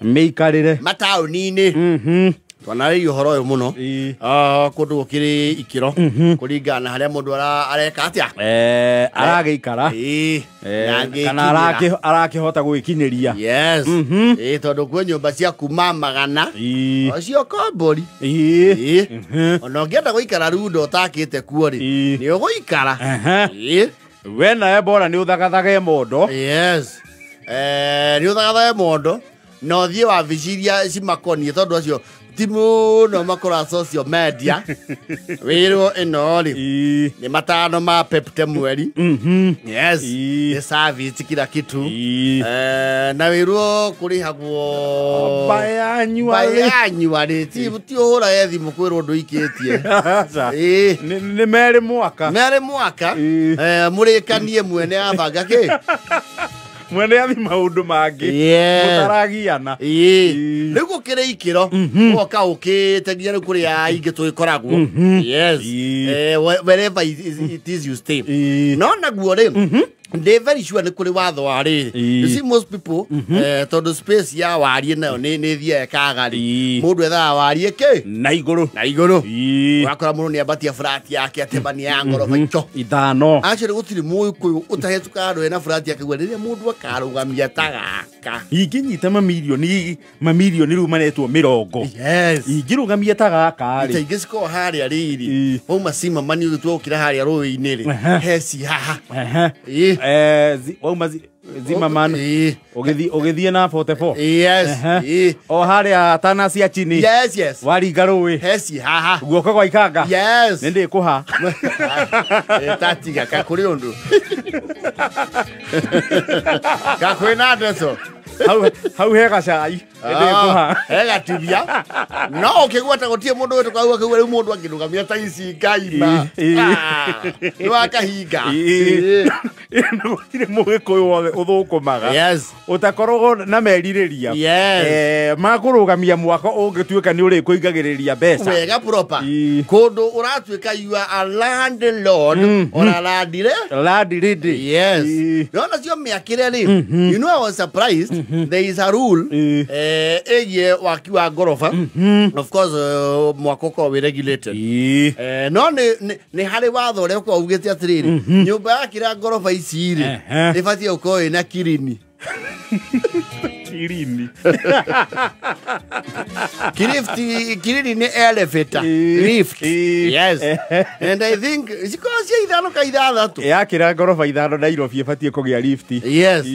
Mĩikarĩre mataũni-inĩ. Twanarĩria ũhoro ũyũ mũno. Kũndũ gũkĩrĩ ikĩro kũringana na harĩa mũndũ areka atĩa, aragĩikara kana arakĩhota gwĩkinyĩria. Yes. Tondũ kwĩ nyũmba cia kuma magana ocio kombori. Ona ũngĩenda gũikara rundo ũtakĩte kuo rĩ, nĩ ũgũikara. We nawe bora nĩ ũthagathage mondo. Yes. Nĩ ũthagathage mondo na ũthiĩ wabici iria cimakoniĩ, tondũ acio ti mũno makora social media. Wĩrwo ĩno rĩ nĩ 5 ma pepte mweri. Yes. Nĩ service kila kitu. Na wĩrwo kũrĩhagwo bayanyu ti ũhũra thimũ kwĩrwo ndũikĩtie. Nĩ merĩ mwaka. Merĩ mwaka. Mũrĩkanie mwene abanga kĩ? Mwene athi maũndũ mangĩ mũtaragiana. Rĩu gũkĩrĩ ikĩro woka ũkĩte nginya rĩu kũrĩ aingĩ tũgĩkoragwo. Yes. Wherever it is you stay. No naguo rĩ, ndĩ very sure nĩ kũrĩ watho wa rĩrĩ. You see most people, tondũ space ya wariĩ nayo nĩ ĩthiaga ĩkaga rĩ, mũndũ ethaga wariĩ kĩ? Na igũrũ. Na igũrũ. Ũgakora mũndũ nĩ ambatia flat yake atemania ya ngoroba ico 5. Actually gũtirĩ mũgĩkũyũ ũtahĩtũkaga andũ ena flat yake guo rĩrĩa mũndũ akarũgamia ta gaka. Ingĩnyita mamirioni rĩu manetwo 20. Yes. Ingĩrũgamia ta gaka rĩ. Ita ingĩ cikoragwo harĩa rĩrĩ. Wauma Zimmerman ũgĩtua gũkĩra harĩa rũĩ-inĩ rĩ. He ci haha. Wauma Zimmerman ũgĩthiĩ na 44. Yes. O harĩa tana cia chini. Yes, yes. Waringa rũĩ. He ci haha. Guoko gwa ikanga. Yes. Nĩ ndĩkũha. Tatiga kakũrĩ ũndũ. Kakwĩna ndeto. Hau he gacai. Ndĩkũha. He gatubia. No ũkĩgwata gũtirĩ mũndũ wĩtũkaga akauga rĩu mũndũ angĩrũgamia ta ici ngaima. Nĩ wakahinga. Gũtirĩ mũgĩkũyũ wothe ũthũkũmaga. Yes. Ũtakoragwo na merirĩria. Yes. Makũrũgamia mwako ũngĩtuĩka nĩ ũrĩkũingagĩrĩria mbeca. Wega proper. Kũndũ ũratuĩka you are a landlord or a landlady. Yes. No nacio mĩakĩre rĩ, you know I was surprised there is a rule ĩgiĩ waki wa ngoroba. Of course mwako ũkoragwo wĩ regulated. No nĩ harĩ watho ũrĩa ũkoragwo ugĩte atĩrĩrĩ, nyũmba yakĩra ngoroba ici rĩ, ĩbatiĩ gũkorwo ĩna kirini. Kirini. Kirini nĩ elevator. Lift. Yes. And I think cikoragwo cia 5 ka 6. Yakĩra ngoroba 5 Nairobi ĩbatiĩ kũgĩa lift. Yes.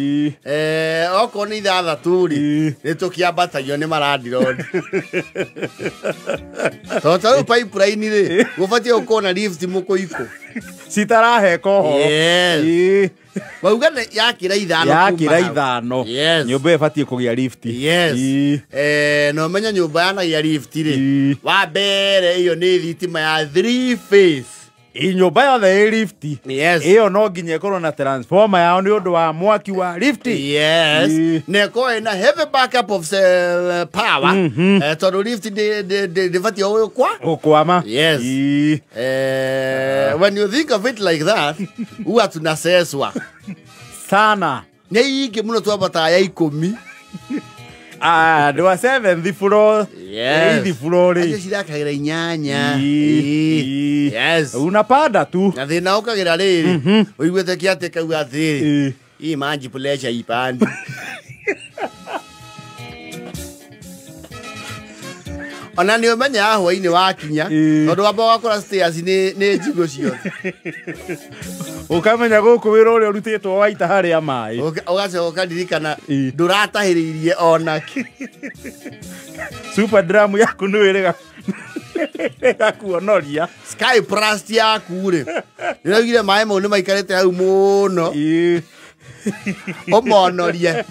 Okorwo nĩ 6 rĩ, nĩ tũkĩambatagio nĩ marandirondi. Tondũ ta rĩu pipeline rĩ, gũbatiĩ gũkorwo na lift mũkũikũ. Citaraheka ũhoro. Yes. Wauga nĩ yakĩra 5. Yakĩra 5. Yes. Nyũmba ĩbatiĩ kũgĩa lift. Yes. Na ũmenye nyũmba yanagia lift rĩ, wa mbere ĩyo nĩ thitima ya 3 phase. Nyũmba yothe ĩ lift. Yes. Ĩyo no nginya ĩkorwo na transformer yao nĩ ũndũ wa mwaki wa lift. Yes. Na ĩkorwo ĩna heavy backup of power. Tondũ lift ndĩbatiĩ gũkwama. Gũkwama. Yes. When you think of it like that, huwa tunaseswa sana. Nĩ ingĩ mũno twambataga ya 10. Ndĩ wa 7th floor. Yes. 8th floor rĩ. Acio cirakagĩra 8. Yes. Unapanda tu. Na thĩna ũkagĩra rĩrĩ, ũiguĩte kĩatĩ kauga atĩrĩrĩ, hii maji pressure ipandi. Ona nĩ ũmenyaga hwaĩ-inĩ wakinya, tondũ wamba wakora stairs nĩ njigũ ciothe. Ũkamenya gũkũ wĩra ũrĩa ũrutĩtwo waita harĩa maĩ. Ũgacoka ũkaririkana ndũratahĩrĩirie onakĩ. Super drum yaku nĩ wĩrĩga gakuonoria. Sky Plus yaku rĩ, nĩũraugire maĩ mau nĩ maikarĩte hau mũno. Ũmonorie.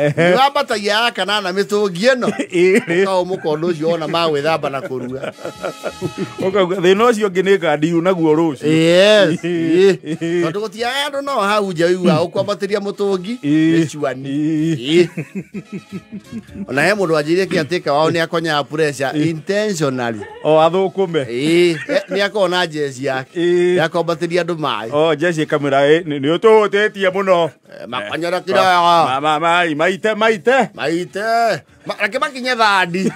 Nĩwambatagia ya kanana mĩtũngi ĩno. Ũkaũ mũkondo ũcio wona magwĩthamba na kũruga. Ũkauga thĩna ũcio ũngĩ nĩ ngandiru naguo rũciũ. Yes. Tondũ gũtiaga andũ no hau nja ũiguaga ũkwambatĩria mũtũngi nĩ cuani. Ona he mũndũ wanjĩrire kĩatĩka wao nĩ akonyaga pressure intentionally. O athũkũme. Nĩ akoragwo na jeci yake ya kwambatĩria andũ maĩ. O jeci ĩkamwĩra nĩ ũtũhũtĩtie mũno. Makonyora kĩraya. Mai maite maite. Maite. Reke makinye thandi.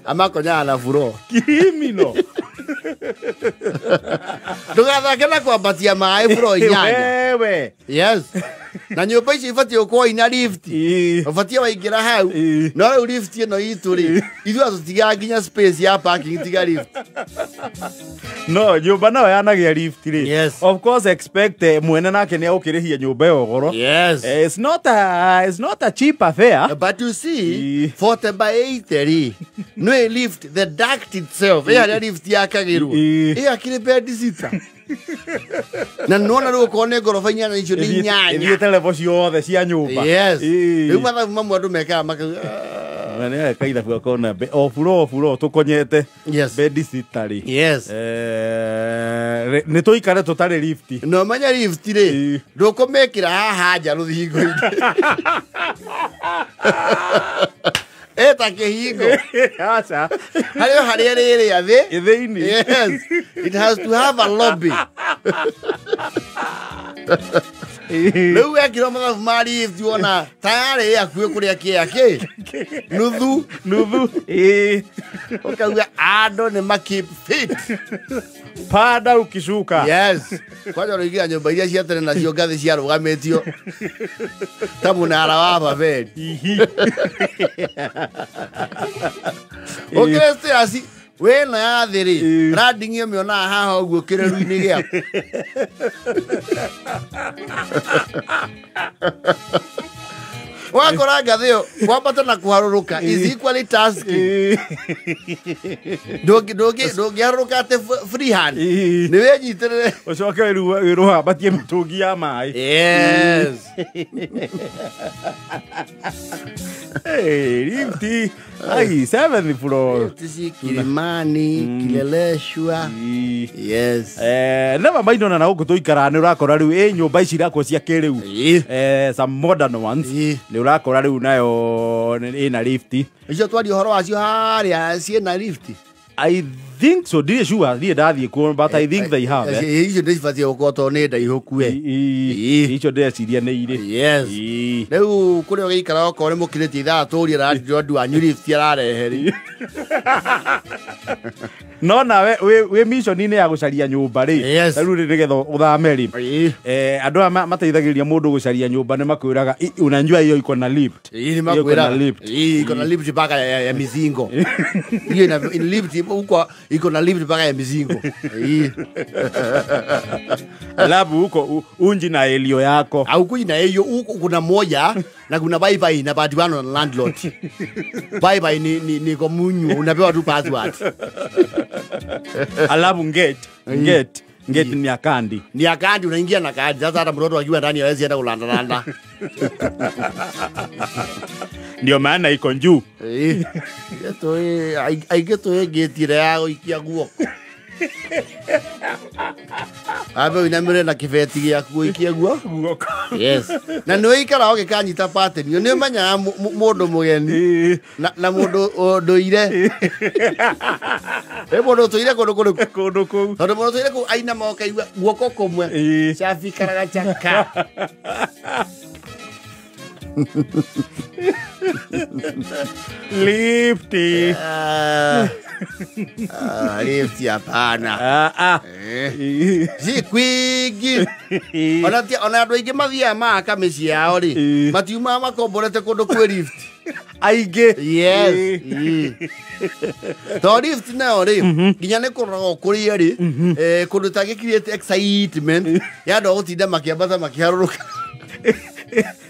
Amakonyaga na buro. Kirimino. Ndũgathake na kwambatia maĩ buro inyanya. Wewe. Yes. Na nyũmba icio ibatiĩ gũkorwo ina lift. Ũbatiĩ waingĩra hau. No rĩu lift ĩno itũ rĩ, ithuĩ tũtigaga nginya space ya parking tiga lift. No, nyũmba nayo yanagĩa lift rĩ. Yes. Of course expect mwene nake nĩ egũkĩrĩhia nyũmba ĩyo goro. Yes. It's not a cheap affair. But you see, 40 by 80 rĩ, no lift, the duct itself, ĩ harĩa lift yakagĩrwo. Ĩ akĩrĩ bed sitter. Na nĩwona rĩu okorwo nĩ ngoroba inyanya icio nĩ inyanya. Ithiĩte level ciothe cia nyũmba. Yes. Rĩu mathabu mamwe andũ mekaga makauga nĩ ageka ithabu akona o buro tũkonyete. Yes. Bed sitter rĩ. Yes. Nĩ tũikare tũtarĩ lift. No menya lift rĩ, ndũkũmĩkĩra haha nja rũthingo-inĩ. Eta kĩhingo. Aca. Harĩa harĩa rĩrĩa thĩ. Thĩinĩ. Yes. It has to have a lobby. Rĩu wekĩrwo mathabu ma lift wona tayarĩ ĩ hakuhĩ kũrĩa kĩa kĩ. Nuthu. Nuthu. Ũkauga andũ nĩ ma keep fit. Pada ukishuka. Yes. Kwanja ũrĩigira nyũmba iria cia tene nacio ngathĩ ciarũgamĩtio ta mũnara wa Babeli. Ũkĩre stairs wĩna ya thĩ rĩ, landing ĩyo mĩonaga haha ũguo kĩreru-inĩ gĩaku. Wakora ngathĩ ĩyo kwambata na kũharũrũka is equally tasking. Ndũngĩharũrũka atĩ freehand. Nĩ wĩnyitĩrĩre. Ũcoke wĩrũhambatie mĩtũngi ya maĩ. Yes. Hey, lifti. Ai, 7th floor. Lifti si Kilimani, Kileleshwa. Yes. Never mind ona na gũkũ tũikaraga nĩ ũrakora rĩu ĩ nyũmba ici irakwo cia kĩrĩu. Some modern ones. Nĩ ũrakora rĩu nayo ĩna lift. Icio twaria ũhoro wacio harĩa ciĩna lift. I think so. Ndirĩ sure, ndirĩ ndathiĩ kuo, but I think they have. Icio ndĩcibatiĩ gũkorwo tondũ nĩ ndaihũku we. Icio ndĩreciria nĩ irĩ. Yes. Rĩu kũrĩa ũgĩikara okorwo nĩ mũkĩrĩtie ithaa tũrie landlord wanyu lift ararehe rĩ. No nawe wĩ mission-inĩ ya gũcaria nyũmba rĩ. Rĩu rĩ nĩgetha ũthame rĩ. Andũ aya mateithagĩrĩria mũndũ gũcaria nyũmba nĩ makwĩraga unajua hiyo iko na lift. Nĩ makwĩraga iko na lift mpaka ya mizingo. Hiyo ina lift huko iko na lift mpaka ya mizingo. Alafu huko unji na elio yako. Au kuji na elio huko kuna moja na kuna bye bye na patiwano na landlord. Bye bye ni komunyu unapewa tu password. Alafu gate ni ya kandi. Ni ya kandi unaingia na kandi. Sasa hata mtoto akiwa ndani hawezi enda kulanda landa. Ndio maana iko juu. Aigĩtwo gate ĩrĩa ya gũikia guoko. Abe ũinamĩrĩre na kĩbeti gĩaku ũikie guoko. Yes. Na nĩ ũikaraga ũgĩkanyita pattern. Nĩ ũmenyaga mũndũ mũgeni na mũndũ ũndũire. Ĩ mũndũ ũtũire kũndũ kũrĩkũ? Kũndũ kũu. Tondũ mũndũ ũtũire kũu ainama ũkaigua guoko kũmwe. Cabi karaga chaka. Lifti. Lifti hapana. Si kwingi. Ona andũ aingĩ mathiaga maaka mĩciĩ yao rĩ, matiumaga makomborete kũndũ kwĩ lift. Aingĩ. Yes. To lift nayo rĩ, nginya nĩ kũroragwo kũrĩa rĩ, kũndũ tangĩ create excitement ya andũ a gũtinda makĩambata makĩharũrũka.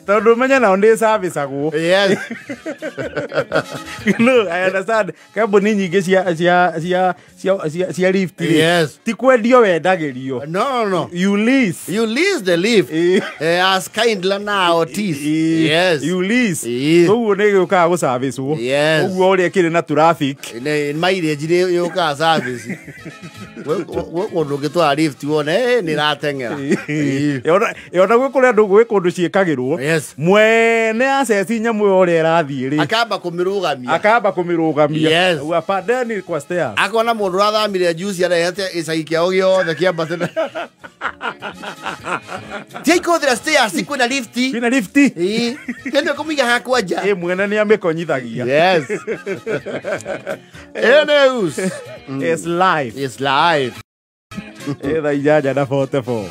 Tondũ menye nao nĩ serviceagwo. Yes. You know, I understand kambuni nyingĩ cia lift rĩ, Yes. ti kwendio wendagĩrio. No, no, no. You lease. You lease the lift. Ĩĩ. As kindly na Otis. Ĩĩ. Yes. You lease. Ĩĩ. Ũguo nĩ gĩũkaga gũcabĩcwo. Yes. Ũguo ũrĩa kĩrĩ na traffic. Nĩ mileage nĩ yũkaga service. Gwĩ kũndũ ũngĩtwara lift wone nĩ ĩrateng'era. Ĩĩ. Yona gwĩ kũrĩa andũ gwĩ kũndũ ciĩkagĩrwo. Yes. Mwene aceci nyamũ ĩyo ũrĩa ĩrathiĩ rĩ, Akamba kũmĩrũgamia. akamba kũmĩrũgamia. Yes. Ũguo apandeni kwa stairs. Akona mũndũ ũrathamire juice arehete gĩcagi kĩao gĩothe kĩambatĩte. Tiai kũhũthĩra stairs kwĩna lift. Kwĩna lift. Ĩĩ. Kĩndũ kũmĩiga hakwa nja. Ĩ mwene nĩ amĩkonyithagia. Yes. News. It's life. It's life. Ĩ thaa 8:44.